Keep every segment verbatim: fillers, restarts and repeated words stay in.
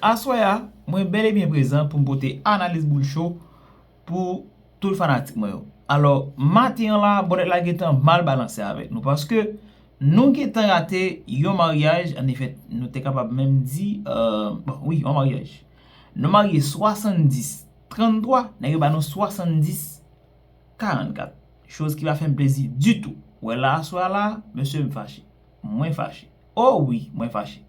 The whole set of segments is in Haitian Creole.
Aswè a, mwen bèl e byen prezan pou m pote analiz boul cho pou tout fanatik mwen yo. Alò, maten an la, bòlèt la gentan mal balanse avèk nou, paske nou gentan rate yon maryaj, annefè, nou te kapab menm di, euh, bon, wi, yon maryaj. Nou marye swasanndis trannntwa, nèg yo ba nou swasanndis karannkat. Choz ki pa fè m plezi ditou. Wè la, aswè a la, mesye, m fache. Mwen fache. Oh wi, mwen fache.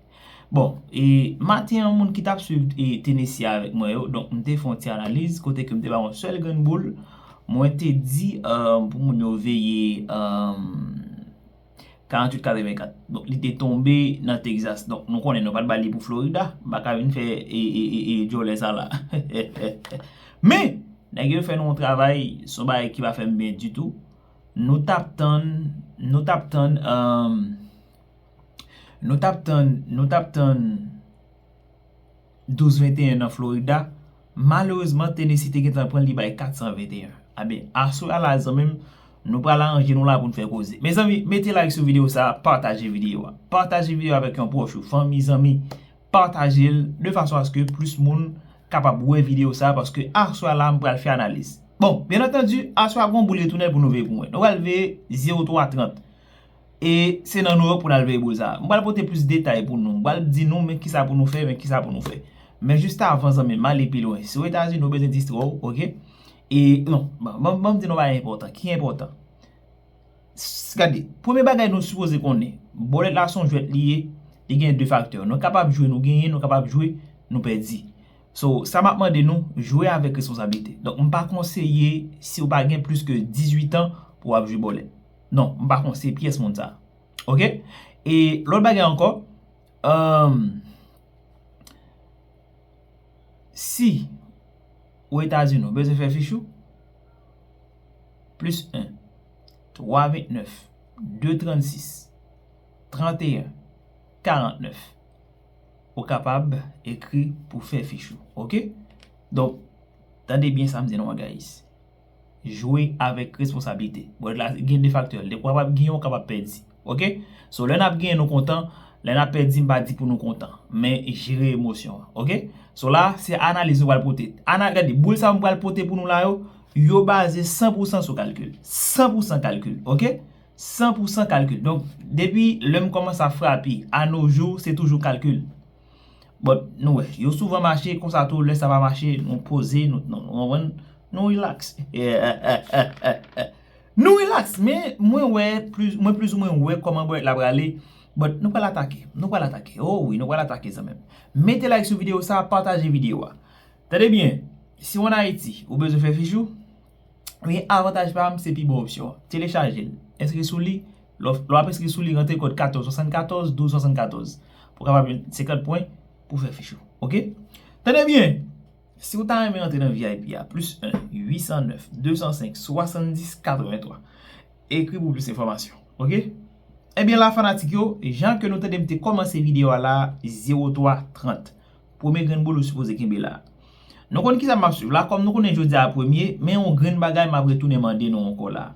Bon, e maten an, moun ki t ap swiv e Tennessee avèk mwen yo, donk, m te fè yon ti analiz, kote ke m te ba yon sèl grenn boul, mwen te di, euh, pou moun yo veye, euh, karanntuit katrevenkat. Donk, li te tonbe nan Texas. Donk, nou konnen nou pa t ba li pou Florida. M pa ka vin fè e, e, e, e djòlè sa la. Men, nèg yo fè nou yon travay, se yon bagay ki pa fè m byen ditou. Nou t ap tann, nou t ap tann, euh, nou t ap tann, nou t ap tann douz venteyen nan Florida. Malerezman, Tennessee te gentan pran li bay katsan venteyen. Aben, aswè a la, zanmi m, nou pral aranje nou la pou n fè koze. Mezanmi, mete like sou videyo sa, pataje videyo a. Pataje videyo avèk yon pwòch ou, fanmi, zanmi, pataje l de fason aske plis moun kapab wè videyo sa, paske aswè a la, m pral fè analiz. Bon, byen antandi, aswè a gon boul retounen pou nou veye pou mwen. Nou pral veye zewo twa trant. E se nan Nouyòk pou n al veye boul sa a. M pral pote plis detay pou nou. M pral di nou men kisa pou nou fè, men kisa pou nou fè. Men jis avan, zanmi m, m ale pi lwen. Si w Etazini, ou bezwen distrè w, oke? E non, ban, ban, ban m di nou bagay enpòtan. Ki enpòtan? S-, gade, premye bagay nou sipoze konnen, bòlèt la se yon jwèt li ye, li gen de faktè. Nou kapab jwe, nou genyen, nou kapab jwe, nou pèdi. So, sa m ap mande nou, jwe avèk responsablite. Donk, m pa konseye si w pa gen plis ke dizuit an pou w ap jwe bòlèt. Non, m pa konseye pyès moun sa. Oke? E lòt bagay ankò, um, si ou Etazini, ou bezwen fè fich ou, plis en, twa ventnèf, de trannsis, tranteyen, karantnèf, ou kapab ekri pou fè fich ou. Oke? Donk, tande byen sa m di nou an, guys. Jwe avèk responsablite. Bòlèt la gen de faktè. Li kapab genyen, ou kapab pèdi. Oke? So, lè n ap genyen, nou kontan. Lè n ap pèdi, m pa di pou nou kontan. Men jere emosyon an. Oke? So, la, se analiz nou pral pote. Ana-, gade, boul sa m pral pote pou nou la yo, yo baze san pou san sou kalkil. San pou san kalkil. Oke? San pou san kalkil. Donk, depi lè m kòmanse ap frape, a no jou, se toujou kalkil. But, nou wè, yo souvan mache konsa tou, lè sa pa mache, nou poze, nou, nou, nou konprann, nou relax. Nou relax, men mwen wè, plis, mwen plizoumwen wè kòman bòlèt la prale, but nou pral atake, nou pral atake, oh wi, nou pral atake zanmi m. Mete like sou videyo sa, pataje videyo a. Tande byen, si w ann Ayiti, ou bezwen fè fich ou, men avantaj pa m, se pi bon opsyon an. Telechaje l, enskri sou li, lè w, lè w ap enskri sou li, rantre kòd katòz swasannkatòz, douz swasannkatòz. Pou w kapab jwenn senkant pwen pou fè fich ou. Oke? Tande byen! Si w ta renmen rantre nan V I P a, plis en, uit san nèf, de san senk, swasanndis, katrevenntwa. Ekri pou plis enfòmasyon. Oke? Ebyen la, fanatik yo, jan ke nou tande m te kòmanse videyo a la, zewo twa trant. Premye grenn boul ou sipoze kenbe la. Nou konn kisa m ap swiv la, kòm nou konnen jodi a premye, men yon grenn bagay m ap retounen mande nou ankò la.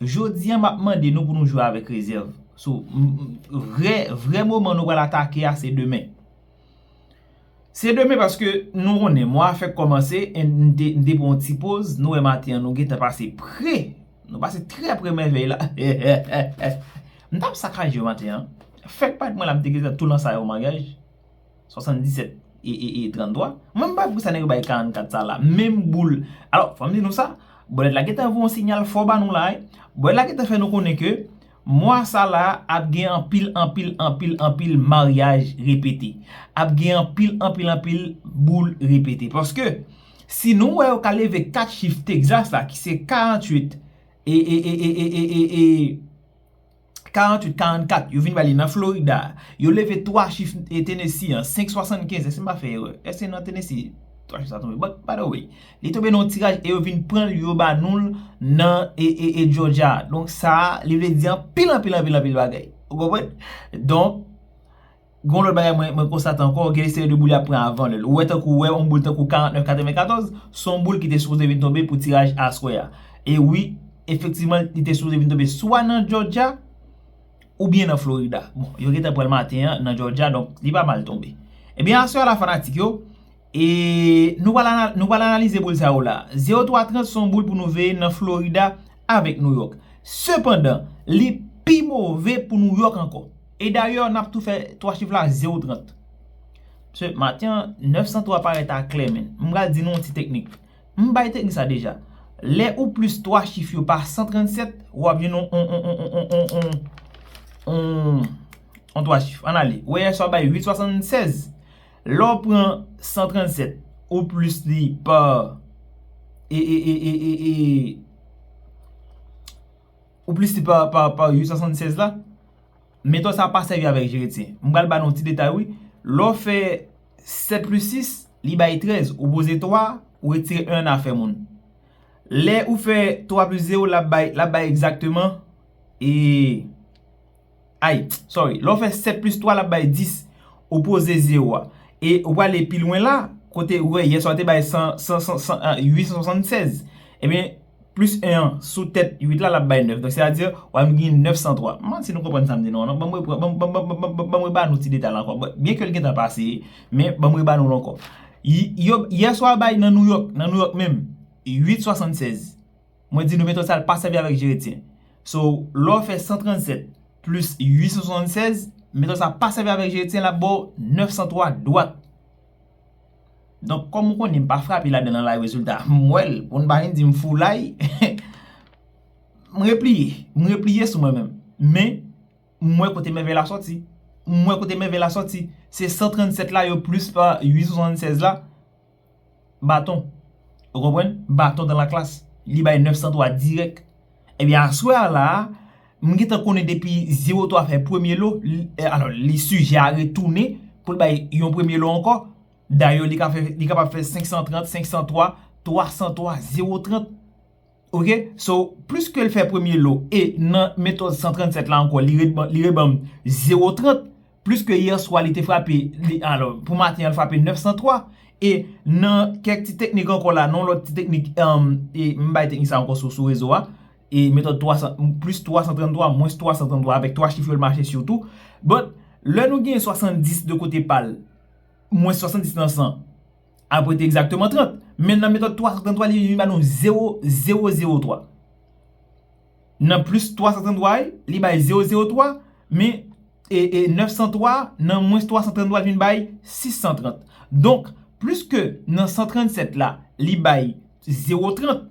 Jodi a, m ap mande nou pou nou jwe avèk rezèv. So, m, m, vrè, vrè moman nou pral atake a, se demen. Se demen paske nou konnen mwa a fèk kòmanse, e m te, m te pran yon ti poz, nou wè maten an, nou gentan pase pre, nou pase trè pre mèvèy la. M t ap sakaje yo maten an. Fèk parèt mwen la, m te gentan tou lanse yon maryaj. Swasanndisèt e, e, e tranntwa. Mwen, m pa pou sa nèg yo bay karannkat sa la. Menm boul. Alò, fò m di nou sa. Bòlèt la gentan voye yon siyal fò ba nou la, wi. Bòlèt la gentan fè nou konnen ke mwa sa la ap gen anpil, anpil, anpil, anpil maryaj repete. Ap gen anpil, anpil, anpil boul repete. Paske, si nou wè yo ka leve kat chif Texas la, ki se karanntuit, e, e, e, karanntuit, karannkat, yo vin ba li nan Florida. Yo leve twa chif, e, Tennessee an, senk swasannkenz, èske m pa fè erè? Èske nan Tennessee twa chif sa tonbe? But, by the way, li tonbe nan yon tiraj e yo vin pran l, yo ba nou l nan, e, e, e, Georgia. Donk, sa a, li vle di anpil, anpil, anpil, anpil bagay. Ou konprann? Donk, gon lòt bagay mwen, mwen konstate ankò, gen de seri de boul y ap pran avan lè l. Ou wè tankou, ou wè yon boul tankou karantnèf katrevenkatòz, se yon boul ki te sipoze vin tonbe pou tiraj aswè a. E wi, efektivman, li te sipoze vin tonbe swa nan Georgia, oubyen nan Florida. Bon, yo gentan pran l maten an nan Georgia, donk li pa mal tonbe. Ebyen, aswè a la, fanatik yo, e nou pral ana-, nou pral analize boul sa yo la. Zewo twa trant se yon boul pou nou veye nan Florida avèk New York. Sepandan, li pi move pou New York ankò. E dayè, n ap tou fè twa chif la zewo trant. Mesye, maten an, nèf san twa parèt aklè, men. M pral di nou yon ti teknik. M bay teknik sa deja. Lè ou plis twa chif yo pa san trannsèt, w ap jwenn yon, yon, yon twa chif. Ann ale. Ou wè yè swa bay uit swasannsèz. Lè w pran san trannsèt, ou plis li pa, e, e, e, e, e, e, ou plis li pa, pa, pa uit swasannsèz la, metòd sa pa sèvi avèk jeretyen. M pral ba nou ti detay, wi. Lè w fè sèt plis sis, li bay trèz. Ou poze twa, ou retire en nan afè moun. Lè ou fè twa plis zewo, l ap bay, l ap bay egzakteman, e, ay, sorry. Lè w fè sèt plis twa, l ap bay dis. Ou poze zewo a. E ou prale pi lwen la, kote ou wè yè swa te bay san, san, san, san, ah, uit san swasannsèz. Ebyen, plis en an sou tèt uit la, l ap bay nèf. Donk, sètadi, w ap gen nèf san twa. M pa si nou konprann sa m di nou an, non. Ban m repran, ban m, ban m, ban m, ban m, ban m reba nou ti detay la ankò. Bon, byenke l gentan pase, men ban m reba nou l ankò. Y-, yo, yè swa bay nan New York, nan New York menm, uit swasannsèz. Mwen di nou metòd sa l pa sèvi avèk jeretyen. So, lè w fè san trannsèt plis uit san swasannsèz, metòd sa pa sèvi avèk jeretyen, l ap ba w nèf san twa dwat. Donk, kòm ou konnen m pa frape ladan nan la rezilta, m wè l, pou n pa vin di m foulay, m repliye, m repliye sou mwen menm. Men, m wè kote mèvèy la sòti. M wè kote mèvèy la sòti. Se san trannsèt la yo plis pa uit san swasannsèz la. Baton. Ou konprann? Baton dans la classe. Li bay nèf san twa dirèk. Ebyen, aswè a la, m gentan konnen depi zewo twa fè premye lo, li, eh, alò, li sijè a retounen pou l bay yon premye lo ankò. Dayè, li ka fè, li kapab fè senk san trant, senk san twa, twa san twa, zewo trant. Oke? So, plis ke l fè premye lo e nan metòd san trannsèt la ankò, li reban-, li rebanm zewo trant, plis ke yè swa li te frape, li, alò, pou maten an, l frape nèf san twa. E nan kèk ti teknik ankò la, nan lòt ti teknik, um, e m bay teknik sa ankò sou, sou rezo a, e metòd twa san, plis twa san tranntwa, mwens twa san tranntwa, avèk twa chif yo l mache sitou. But, lè nou gen swasanndis de kote pa l, mwens swasanndis nan san, ap rete egzakteman trant. Men nan metòd twa san tranntwa, li vin ba nou zewo zewo zewo twa. Nan plis twa san tranntwa a, li bay zewo zewo twa, men, e, e, nèf san twa, nan mwens twa san tranntwa, li vin bay sis san trant. Donk, plis ke nan san trannsèt la, li bay zewo trant,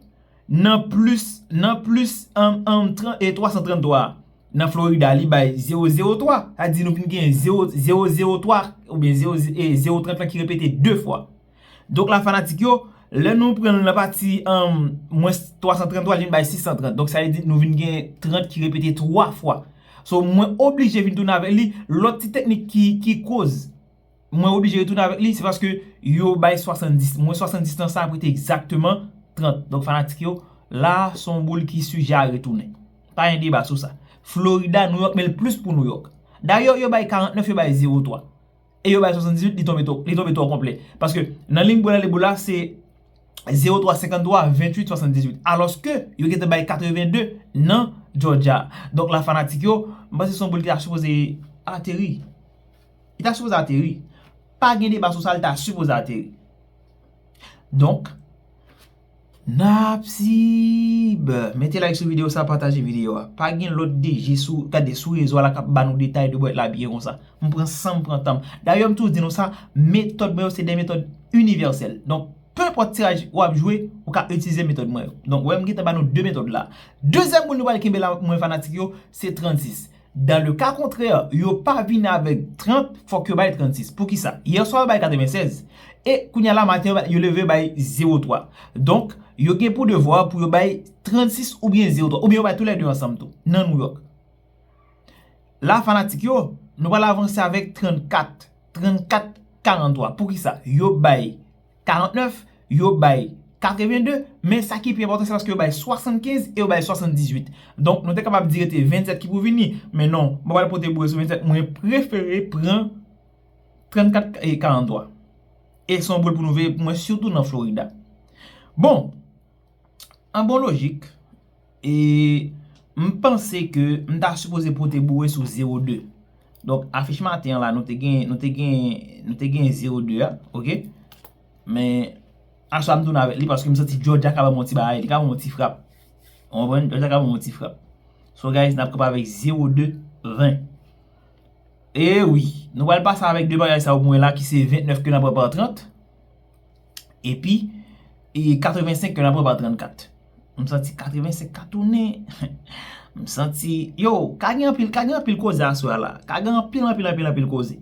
nan plis, nan plis, um, um, tran-, e, twa san tranntwa a, nan Florida, li bay zewo zewo twa. Sa di nou vin gen zewo zewo zewo twa oubyen zewo, e, zewo trant lan ki repete de fwa. Donk la, fanatik yo, lè nou pran l nan pati, um, mwens twa san tranntwa, li vin bay sis san trant. Donk sa vle di nou vin gen trant ki repete twa fwa. So, mwen oblije vin tounen avèk li. Lòt ti teknik ki, ki koz mwen oblije retounen avèk li, se paske yo bay swasanndis. Mwens swasanndis nan sa ap rete egzakteman trant. Donk, fanatik yo, la, se yon boul ki sijè a retounen. Pa gen deba sou sa. Florida, New York, men l plis pou New York. Dayè, yo bay karantnèf, yo bay zewo twa. E yo bay swasanndizwit, li tonbe twò, li tonbe twò konplè. Paske nan liy bò la, liy bò la, se zewo twa senkanntwa venntuit swasanndizuit. Alòske yo gentan bay katrevenn de nan Georgia. Donk la, fanatik yo, m panse se yon boul ki ta sipoze ateri. Li ta sipoze ateri. Pa gen deba sou sa, li ta sipoze ateri. Donk, Napsib! Mete like sou videyo sa, pataje videyo a. Pa gen lòt D J sou, gade, sou rezo a la k ap ba nou detay de bwèt la byen konsa. M pran san m, pran tan m. Dayè, m toujou di nou sa, metòd mwen yo se de metòd inivèsèl. Donk, penenpòt tiraj w ap jwe, ou ka itilize metòd mwen yo. Donk, wè, m gentan ba nou de metòd la. Dezyèm boul nou pral kenbe la, mwen fanatik yo, se trannsis. Dans le cas contraire, yo pa vin avèk trant, fòk yo bay trannsis. Poukisa? Yè swa yo bay katrevennsèz, e kounye a la maten yo, yo leve bay zewo twa. Donk, yo gen pou devwa pou yo bay trannsis oubyen zewo twa, oubyen yo bay toulède ansanm tou, nan New York. La, fanatik yo, nou pral avanse avèk trannkat, trannkat karantwa. Poukisa? Yo bay karantnèf, yo bay katrevenn de, men sa ki pi enpòtan, se paske yo bay swasannkenz e yo bay swasanndizuit. Donk, nou te kapab di rete vennsèt ki pou vini, men non, mwen pral pote boure sou vennsèt, mwen prefere pran trannkat e karantwa. E se yon boul pou nou veye pou mwen, sitou nan Florida. Bon, an bon lojik, e m panse ke m ta sipoze pote boure sou zewo de. Donk, afich maten an la, nou te gen, nou te gen, nou te gen zewo de a, oke? Men, aswè a m tounen avèk li paske m santi Georgia ka ban m yon ti bagay, li ka ban m yon ti frap. Ou konprann? Georgia ka ban m yon ti frap. So, guys, n ap kanpe avèk zewo de ven. E wi, nou pral pase avèk de bagay sa yo pou mwen la, ki se vennèf ke n ap pran pa trant. Epi, e katrevensenk ke n ap pran pa trannkat. M santi katrevensenk ka tounen. M santi, yo, ka gen anpil, ka gen anpil koze aswè a la. Ka gen anpil, anpil, anpil, anpil koze.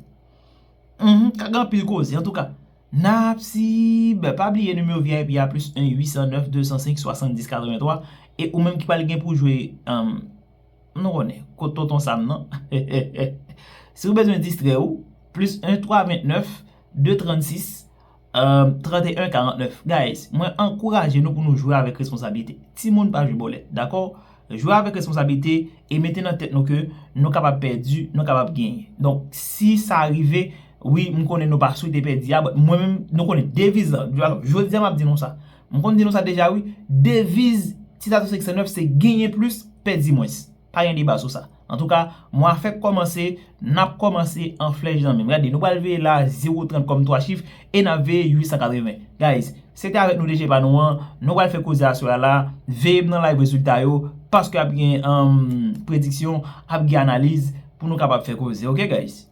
Mhm, ka gen anpil koze. Antouka, Napsib, pa bliye nimewo V I P a, plis en uit san nèf de san senk swasanndis katrevenntwa. E ou menm ki pral gen pou jwe, um, nou konnen, kot tonton Sam nan. Si w bezwen distrè w, plis en twa vennèf de trannsis tranteyen karantnèf. Guys, mwen ankouraje nou pou nou jwe avèk responsablite. Timoun pa jwe bòlèt, dakò? Jwe avèk responsablite e mete nan tèt nou ke nou kapab pèdi, nou kapab genyen. Donk, si sa rive, wi, m konnen nou pa swete pèdi a, but mwen menm, nou konnen deviz la. Jodi a, m ap di nou sa. M konn di nou sa deja, wi. Deviz Titato senk san nèf se genyen plis, pèdi mwens. Pa gen deba sou sa. Antouka, mwa fèk kòmanse, n ap kòmanse an flèch nan men. Gade, nou pral veye la zewo trant kòm twa chif e n ap veye uit san katreven. Guys, se te avèk nou D J pa nou an, nou pral fè koze aswè a la, veye m nan live rezilta yo, paske ap gen, um, prediksyon, ap gen analiz pou nou kapab fè koze, oke, guys?